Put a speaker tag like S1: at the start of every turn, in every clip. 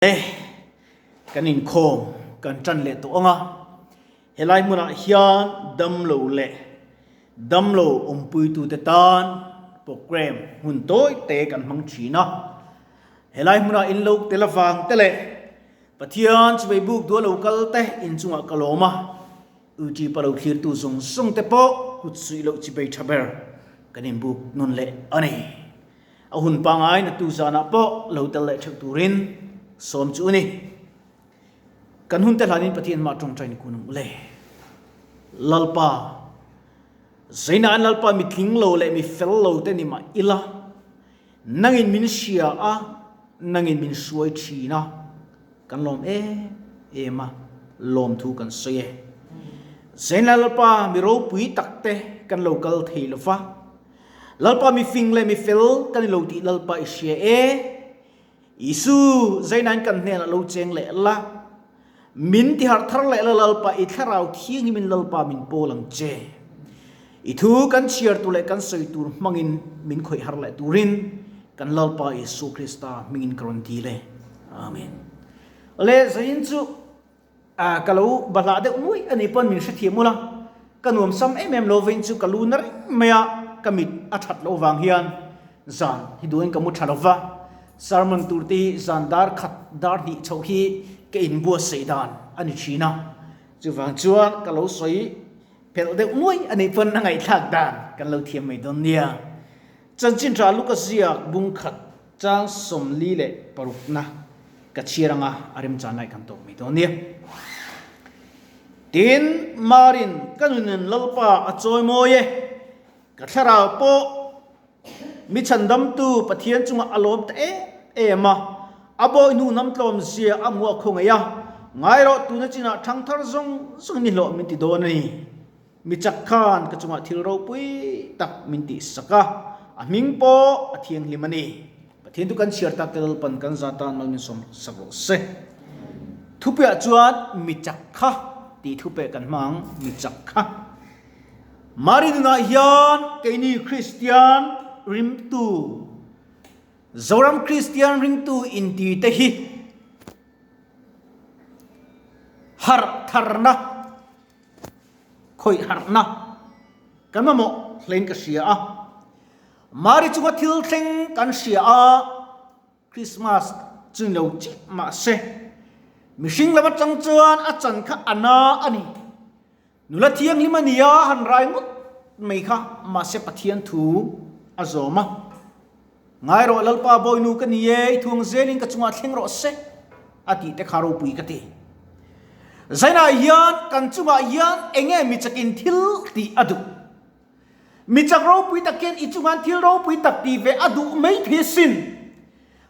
S1: E, kan inkhawm kan ṭan leh tawh ang a, helai hmunah hian damlo leh damlo awmpuitute tan programme hmun tawi te kan hmang ṭhin a. Helai hmunah in lo tel avang te leh Pathian chuvei buk duah lo kal te inchungah ka lawm a, UT pa lo thlirtu zawng zawng te pawh kut suih loh chibei ṭha ber kan inbuk nawn leh a ni. A hun pangngai na tu zanah pawh lo tel leh theuh turin sawm chu u ni. Kan hun te hlanin Pathian mah tawngtai ni kun ang u le. Lalpa, Zaina an Lalpa mi tling lo leh mi fel lo te ni mah ila, nangin min hria a, nangin min hruai thin a, kan lawm em em a, lawmthu kan sawi e. Zaina Lalpa mi ropui tak te kan lo kal thei lo va, Lalpa mi fing leh mi fel kan i lo tih Lalpa i hria e. Isu, zeinain kan hnenah lo cheng leh la, min ti harh thar leh la Lalpa i thlarau thianghimin Lalpa min pawl ang che. I thu kan chhiar tur leh kan sawi tur hmangin min khawih har leh turin kan Lalpa Isu Krista hmingin ka rawn dil e. Amen. Awle, zain chu A, ka lo bahlah deuh nuai a nih pawn min hrethiam ula, ka nuam sam em em lo vain chu ka lu na reng mai a, ka mit a that loh vang hian zan hi duhin ka mu tha lo va, sermon tur te hi zan dar khat dar hnih chhoh hi ka inbuatsaih dan a ni thin a, chuvang chuan ka lo sawi phelh deuh nuai a nih pawn a ngaihthlak dan kan lo thiam mai dawn nia. Chanchin tha Luka ziak bung khat Chang 46 na ka chhiar anga a remchan lai kan tawk mai dawn nia. Tin, Marin ka nunin Lalpa a chawi mawi e, ka thlarau pawh mi chhandamtu Pathian chungah a lawm ta em em a, a bawi hnu hnam tlawm zia a hmuh a khawngaih a, ngai rawh tuna chinah thangthar zawng zawngin i hlawh min ti dawn a ni. Mi chak khan ka chungah thil ropui tak min tihsak a, a hming pawh a thianghlim a ni. Pathian chu kan chhiar tak te Lalpan kan za tan mal min sawm sak rawh se. Thupuiah chuan mi chak kha tih thupe kan hmang, mi chak kha. Mari nunah hian keini Kristian ringtu, Zoram Kristian ringtu inti te hi harh tharna, Khawih harhna kan mamawh hlein ka hria a, Mari chunga thil thleng kan hria a, Christmas chu ni lo chiah mahse mihring lam atang chuan a chan kha a na a ni. Nula thianghlim a nia han rai ngawt mai kha mahse Pathian thu a zawm a. Ngai rawh Lalpa Bawinu ka ni e, i thuang zelin ka chungah thleng rawh se, a tih te kha ropui ka ti. Zainah hian kan chungah hian enge mi chakin thil tih a duh? Mi chak ropui tak hian i chungan thil ropui tak tih ve a duh mai thei asin.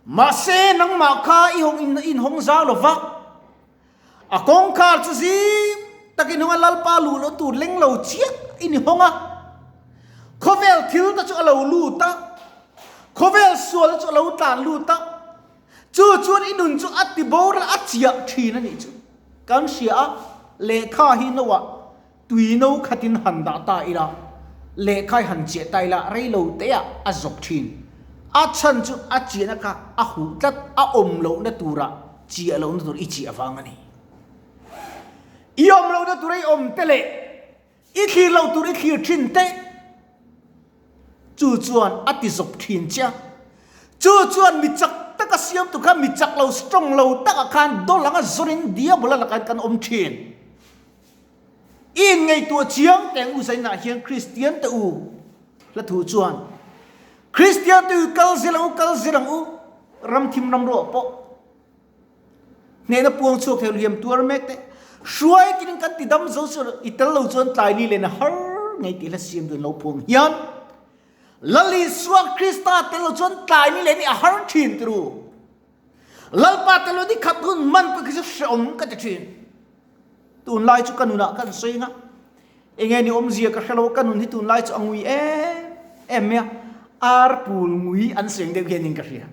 S1: Mahse nangmah kha i hawng in inhawng zau lo va. A kawngkhar chu zim takin hawng a, Lalpa luh loh tur leng lo chiah i ni hawng a. Khawvel thil te chu a lo lut a, khawvel sual te chu a lo tlan lut a, chu chuan i nun chu a ti boral a chiah thin a nih chu. Kan hria a, lehkha hi no ah tui no khatin han dah ta ila, lehkha hi han chiah ta ila rei lo te ah a zawp thin. A chhan chu a chiahna kha a huh tlat, a awm lohna turah chiah lohna tur i chiah vang a ni. I awm lohna tur a i awm te leh i thlir loh tur i thlir thin te chu chuan a ti zawp thin che a. Chu chuan mi chak taka siam tur khan mi chak lo strong lo takah khan dawl anga zawrin diabola lakah kan awm thin. I inngaihtuah chiang teng u zainah hian Kristian te u hla thu chuan Kristian te u kal zel ang u kal zel ang u ramthim ramruah pawh hnehna puang chhuak thei liam tuar mek te hruai kin kan ti dam zo chu i tel lo chuan tlai ni leh na har ngei tih hla siam dun lo phuang hian Lal Isua Krista tel lo chuan tlai ni leh ni a har thin tiru Lalpa tel lo ni khat hun man pawh khi chu hreawm ka ti thin Tunlai chu ka nunah kan sawi nga enge ni awmzia ka hrelo ka nun hi tunlai chu a ngui em em mai a ar pul ngui an seng deuh hianin ka hria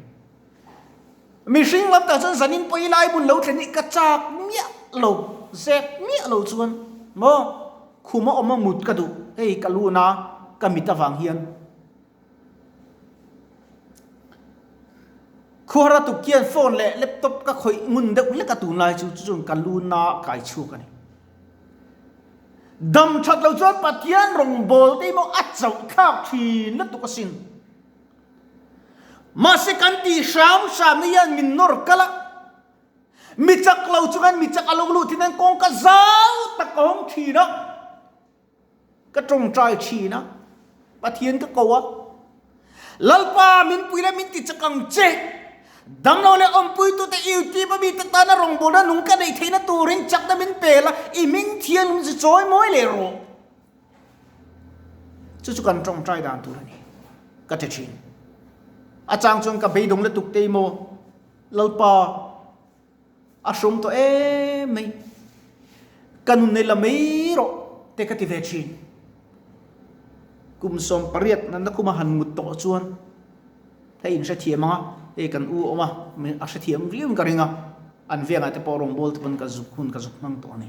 S1: mihring lam tah chuan zanin pawh i lai bun lo thlen hi ka chak miah lo zep miah lo chuan maw khum a awm a mut ka duh hei ka luna ka mit avang hian. Khuara tuk khian phone leh laptop ka khawih ngun deuh hlek a tunlai chu chu chuan ka lu na kai chhuak a ni. Dam that lo chuan Pathian rawngbawl te hi maw a chauh thlak thin lutuk asin. Mahse kan tih hram hram na hian min nawr kal a, mi chak lo chu khan mi chak a lo luh thin hian kawngka zau tak a hawng thin a. Ka tawngtai thin a, Pathian ka ko a, Lalpa min pui leh min ti chak ang che, damlo leh awmpuitute YouTube a mite tana rawngbawlna nung ka neih theihna turin chakna min pe la, i hming thianghlim chu chawi mawi leh rawh. Chu chu kan tawngtai dan tur a ni, ka ti thin. A chang chuan ka beidawng lutuk te maw, Lalpa, A hrawm tawh em mai. Ka nun nei la mai rawh te ka ti ve thin. Kum 18 nana kuma han ngut tawh chuan hei in hrethiam ang a, hei kan u awm a, a hrethiam riau in ka ring a, an vengah te pawh rawngbâwl te pawn ka zuk hun ka zuk hmang tawh a ni.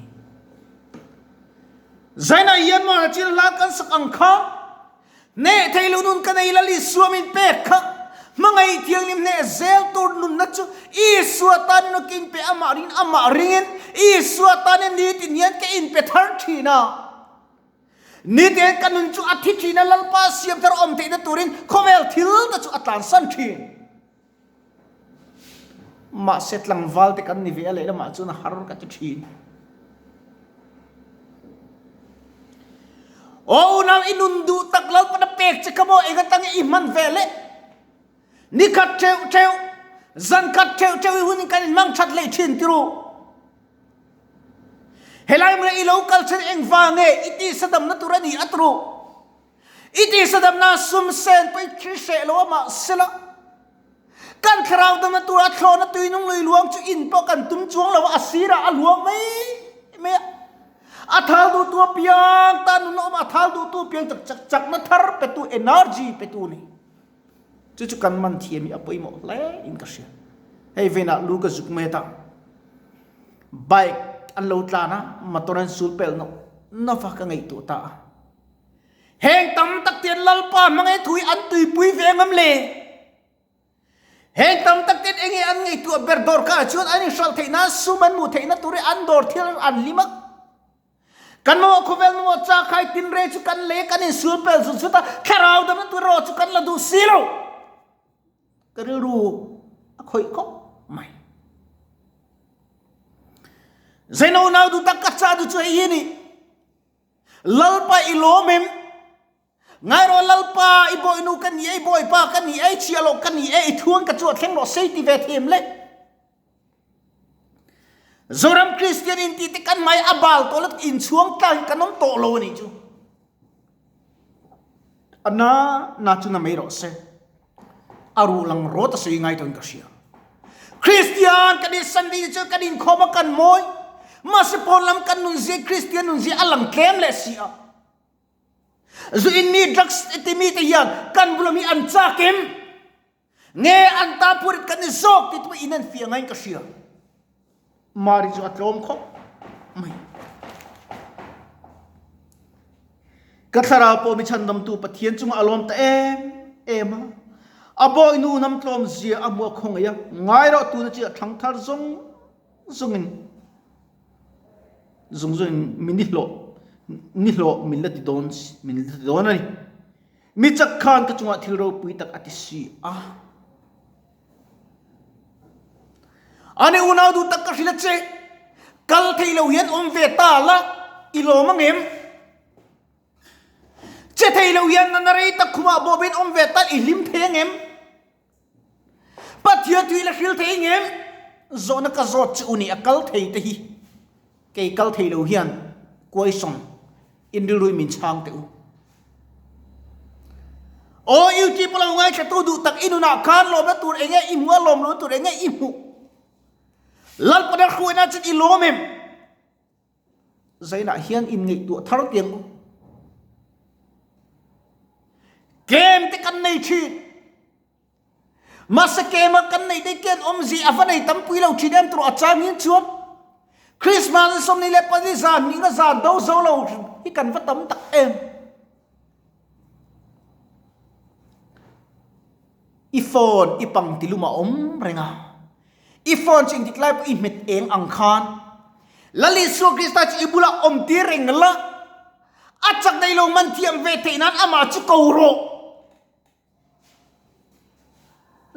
S1: Zainah hian mahna thil hla kan sak ang kha Hneh thei lo nun ka nei lal Isua min pek kha, hmangaih thianghlim hneh zel tur nunna chu Isua tanin aw ka inpe amah ringin amah ringin Isua tanin nitin hian ka inpe thar thin a. Nitin ka nun chu a thi thin a, Lalpa siam thar awm theihna turin khawvel thil te chu a tlansan thin. Mahse tlangval te kan ni ve a lehlamah chuan a har ka ti thin. Aw unau i nun duh tak lo pawn a pek che kha maw eng atang i hman ve le. Ni khat theuh theuh, zan khat theuh theuh i hun in kan inhmang that leh thin ti ru. Helai hmunah i lo kal chen engvang nge i tisa damna tur a ni a ti ru. I tihsadamna sum sen pawh i thil hreh lo a mahsela kan thlarau damna tura thlawhna tuinung lui luang chu in pawh kan tum chuang lo a, a sirah a luang mai mai a. A thal duhtu apiang tan nun a awm a, a thal duhtu apiang chak chak chakna thar petu energy petu a ni. Chu chu kan man thiam hi a pawimawh hle in ka hria. Hei venah lu ka zuk met a, bike an lo tlan a, motor an sul pel nawk nawk a ka ngaihtuah ta a. Heng tam tak ten Lalpa hmangaih thu hi an tuipui ve ngam le? Heng tam tak ten enge an ngaihtuah ber dawr kha chuan an inhralh theih nan sum an hmuh theihna tur hi an dawr thil an hlim a. Kan mamawh khawvel mamawh chakhai tinreng chu kan lei a, kan insul pel zut zut a, thlarau damna tur erawh chu kan la duh si lo. Ka rilru a khawih khawp mai. Zaino nau duh tak ka chah duh chu hei hi a ni. Lalpa i lawm em? Ngai rawh Lalpa i bawihnu ka ni e, i bawipa ka ni e, i chhiah loh ka ni e, i thuang ka chu a thleng rawh sei ti ve them le. Zoram Kristian in ti te kan hmai a bal tawh lutuk inchhuang tlang hi kan awm tawh lo a nih chu. A na na chu na mai rawh se. A ruh lang rawt a sawi ngai tawhin ka hria. Kristian kan i Sunday chu kan inkhawm a kan mawi. Mahse pawn lam kan nun zia Kristian nun zia a lang tlem leh si a. Zu in mi drugs ti mi te hian kan bulam hi an chak em? Nge an ta phurit kan ni zawk ti tu in an fiah ngaiin ka hria. Mari chu a tlawm khawp mai. Ka thlarau pawh mi chhandamtu Pathian chungah a lawm ta em em a. A bawinu nam tlawm zia a hmuh a khawngaih a, ngai rawh tuna chi a thlang thar zawng zawngin zawng zawngin mi nihlawh nihlawh min la ti dawn min la ti dawn a ni. Mi chak khan ka chungah thil ropui tak a ti si a. Ani unau duh tak ka hrilh a che. Kal thei lo hian awm ve ta la, i lawm ang em? Che thei lo hian nana rei tak khumah bawpin awm ve ta, i hlim thei ang em? Pathian thu i la hril thei ang em? Zawhna ka zawt che u ni, a kal thei te hi kei kal thei lo hian kuaisawm in rilru in min chhang teh u. Aw YouTube lo ngaithla tu duh tak i nunah khan lawmna tur enge i hmuh a lawm lohna tur enge i hmuh. Lalpana hruaina chuan i lawm em? Zainah hian in ngaihtuah thar tiang u. Tlem te kan nei thin. Mahse kema kan neih te khian awmzi a va nei tampui lo thin em tur a chang hian chuan Christmas ni 24 zan hnih na zan do zo lo hi kan va tam tak em. I phone i pang tilum a awm reng a. I phone chu engtik lai pawh i hmet eng ang khan Lal Isua Krista chu i bulah awm tir reng la, a chak nei lo man thiam ve theih nan amah chu ko rawh.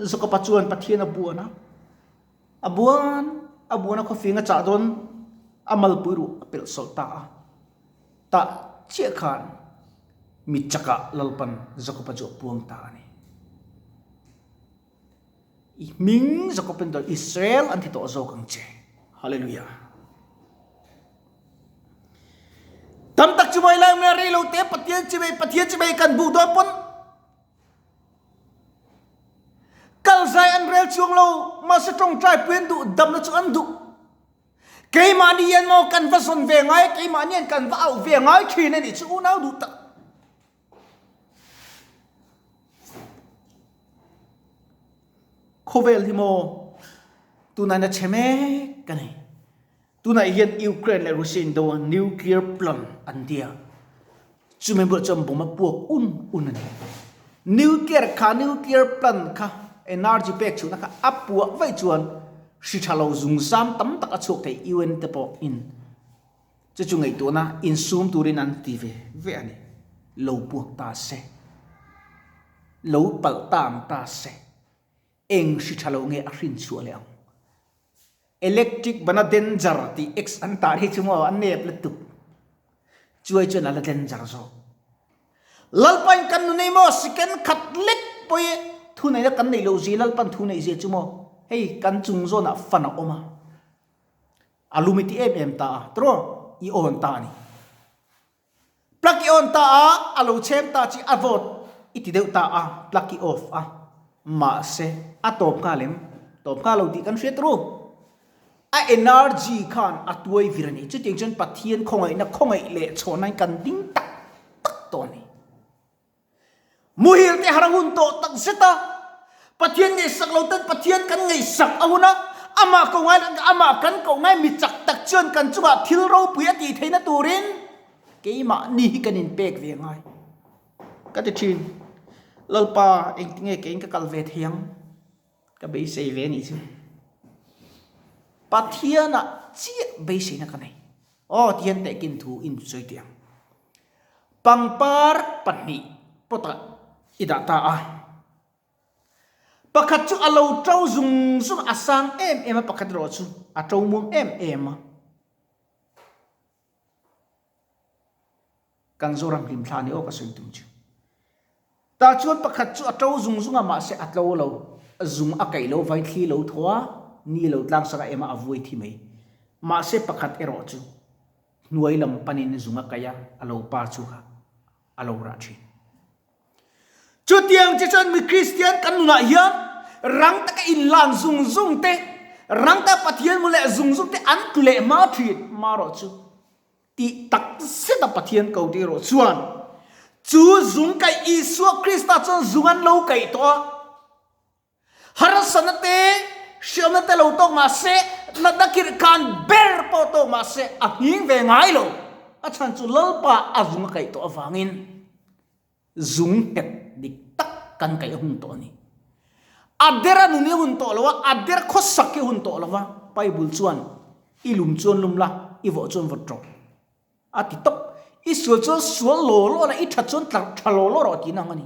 S1: Jakob-a chuan Pathian a buan a, a buan a buan a khawfing a chah dawn a malpui ruh a pelh sawlh ta a. Tah chiah khan mi chakah Lalpan Jakob-a chu a puang ta a ni. I hming Jakob-in dawn Israel an ti tawh zawk ang che. Hallelujah. Tam tak chu mai lai mai rei lo te Pathian chi mai Pathian chi mai kan bu dawn pawn kal zai an rel chuang lo mahse tawngtai pui an duh damna chu an duh keimahni hian maw kan va zawn ve ngai keimahni hian kan va auh ve ngai thin a nih chu unau duh tak Khawvel hi maw tunah na chhe mek ka ni. Tunah hian Ukraine leh Russia indo a nuclear plant an tia. Chumi bulah chuan bomb a puak un un a ni. Nuclear kha nuclear plant kha energy pek chhuahna kha a puah vaih chuan hri tha lo zungzam tam tak a chhuak thei UN te pawh in Chu chu ngaihtuahna insum turin an ti ve ve a ni. Lo puak ta se, lo palh ta ang ta se, eng hri tha lo nge a hrin chhuah leh ang? Electric bana danger tih X an tar hi chu maw a nep lutuk. Chuai chuan a la danger zawk. Lalpain kan nu nei maw second khat lek pawh i thu neihna kan neih loh zia Lalpan thu neih zia chu maw hei kan chung zawnah fan a awm a. A lum i ti em em ta a, tiraw? I awn ta a ni. Plug i on ta a, a lo chhem ta chi a vawt i ti deuh ta a, plug i off a. Mahse, a tawp nghal em? Tawp nghal lo tih kan hriat ru. A energy khan a tuai vir a ni. Chutiang chuan Pathian khawngaihna khawngaih leh chhawhnain kan ding tak tak tawh a ni. Muhil te har a hun tawh tak zet a, Pathian ngaihsak lo ten Pathian kan ngaihsak a hun a, amah ko ngai amah kan koh ngai mi chak tak chuan kan chungah thil ropui a tih theihna turin keimahni hi kan inpek ve ngai. Ka ti thin, Lalpa engtinge keiin ka kal ve thei ang? Ka beisei ve anih chu. Pathianah chiah beiseina ka nei. Aw tihian tehkin thu in sawi teh ang. Pangpar pahnih pawtah i dah ta a. Pakhat chu a lo to zung zung a, a sang em em a, pakhat erawh chu a to muang em em a. Kan Zoram hlimthla ni aw ka sawi tum chu. Tah chuan pakhat chu a to zung zung a, mahse a tlo lo, zung a kaih lo vai thli lo thaw a, ni lo tlang sak a em a, a vuai thi mai. Mahse pakhat erawh chu hnuai lam panin zung a kaih a, a lo pa chu kha a lo rah thin. Chutiang che chuan mi Kristian kan nunah hian rang taka inlan zung zung te, rang taka Pathian mu leh zung zung te an tlu leh hma thin. Marawh chu tih tak zeta Pathian ko te erawh chuan chu zung kaih Isua Krista chuan zung an lo kaih tawh a. Harsatna te, hriamna te lo tawk mah se, natna khirh khan ber pawh tawk mah se, a nghing ve ngai lo. A chhan chu Lalpa a zung a kaih tawh avangin zung nghet dik tak kan kaih a hun tawh a ni. A der a nun hi a hun tawh lo a, a der khawsak hi a hun tawh lo va, Bible chuan i lum chuan lum la, i vawh chuan vawt rawh a ti tawp. I sual chuan sual law law la, i that chuan tha law law rawh tihna ang a ni.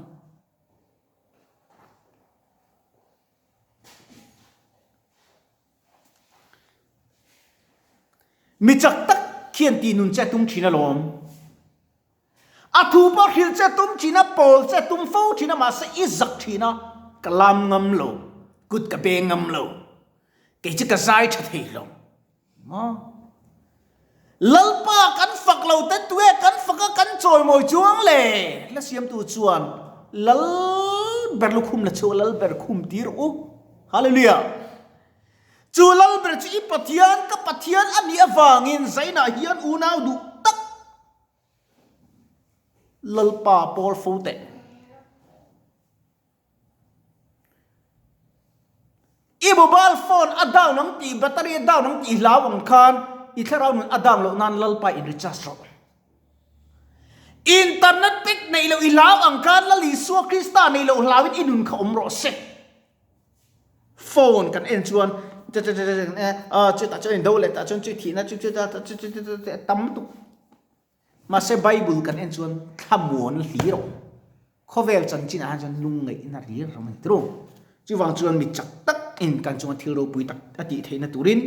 S1: Mi chak tak khian tih nun che tum thin alawm. A thu pawh hrilh che tum thin a, pawl che tum fo thin a, mahse i zak thin a, ka lam ngam lo, kut ka beng ngam lo, kei chu ka zai tha thei lo. Maw? Lalpa kan fak lo te tue kan fak a kan chawimawi chuang le? Hla siamtu chuan Lal ber lukhum la chu Lal ber khum tir u. Hallelujah! Chu Lal ber chu i Pathian ka Pathian a nih avangin zainah hian unau duh tak Lalpa pawl fo teh. I mobile phone a down ang tih, battery a down ang tih hlau ang khan i thlarau nun a down loh nan Lalpa in recharge rawh. Internet pack neih loh i hlau ang khan Lal Isua Krista neih loh hlauin i nun kha awm rawh se. Phone kan en chuan chutah chuan indo leh tah chuan chu thihna chu chu chu tam lutuk. Mahse Bible kan en chuan thlamuan hlir a awm. Khawvel chanchinah hian chuan lungngaihna hlir a awm a ni tiro. Chuvang chuan mi chak tak in kan chunga thil ropui tak a tih theihna turin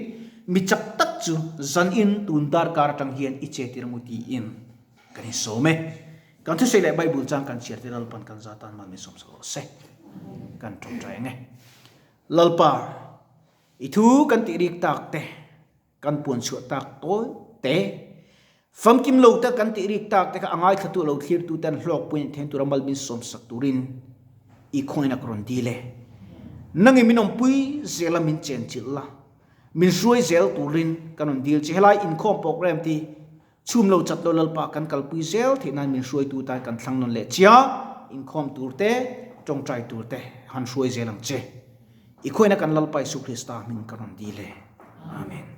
S1: mi chak tak chu zanin tun darkar atang hian i che tir angu tiin kan insawm e. Kan thusawi leh Bible chang kan chhiar te Lalpan kan za tan mal min sawmsak rawh se. Kan tawngtai ang e. Lalpa, i thu kan tih rik tak te, kan puan chhuah tak tawi te, famkim lo te kan tih rik tak te kha a ngaithlatu lo thlirtu ten hlawk puin then tura mal min sawmsak turin i khawngaihna ka rawn dil e. Nangin min awmpui zela min chenchilh la, min hruai zel turin ka rawn dil che. Helai inkhawm program ti Chhum lo chat lo Lalpa kan kalpui zel theih nan min hruaitu tan kan thlang nawn leh chia, inkhawm tur te, tawngtai tur te han hruai zel ang che. I khuaina kan Lalpa Isu Krista hming ka rawn dil e. Amen.